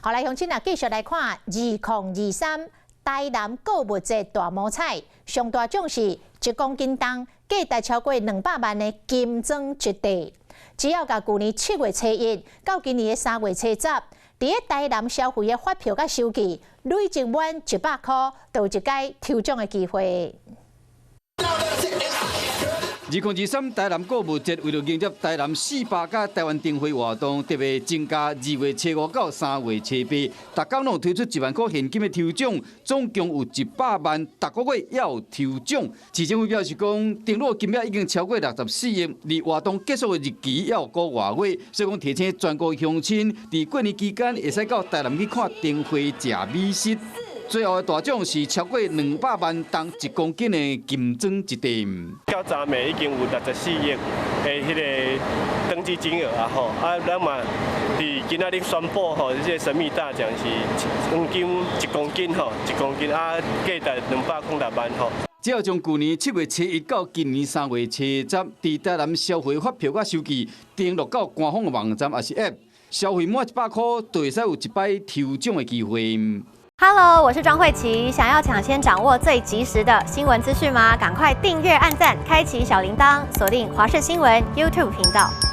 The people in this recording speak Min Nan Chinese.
好來，鄉親啊，繼續來看2023台南購物節大摸彩，上大獎是1公斤重，價值超過200萬的金磚一塊。只要共舊年7月初1到今年的3月初10，佇咧台南消費的發票佮收據累積滿100箍，就有一擺抽獎的機會。2023台南購物節為著迎接台南400甲台灣燈會活動，特別增加2月初5到3月初8，逐工攏推出1萬箍現金的抽獎，總共有100萬，逐個月也有抽獎。市政府表示講，登錄金額已經超過64億，離活動結束的日期猶有個外月，所以講提醒全國鄉親，佇過年期間會使到台南去看燈會、食美食。最後的大獎是超過200萬重1公斤的金磚一塊。到昨暝已經有64億的彼个登記金額啊吼，啊，咱嘛佇今仔日宣布吼，這個神秘大獎是黃金一公斤吼，一公斤啊，價值206萬吼。只要將舊年7月初1到今年3月初10，佇台南消費發票佮收據登錄到官方的網站抑是 App，消費滿100箍，就會使有一擺抽獎的機會。 Hello，我是莊慧琪。想要搶先掌握最及時的新聞資訊嗎？趕快訂閱、按讚、開啟小鈴鐺，鎖定華視新聞 YouTube 頻道。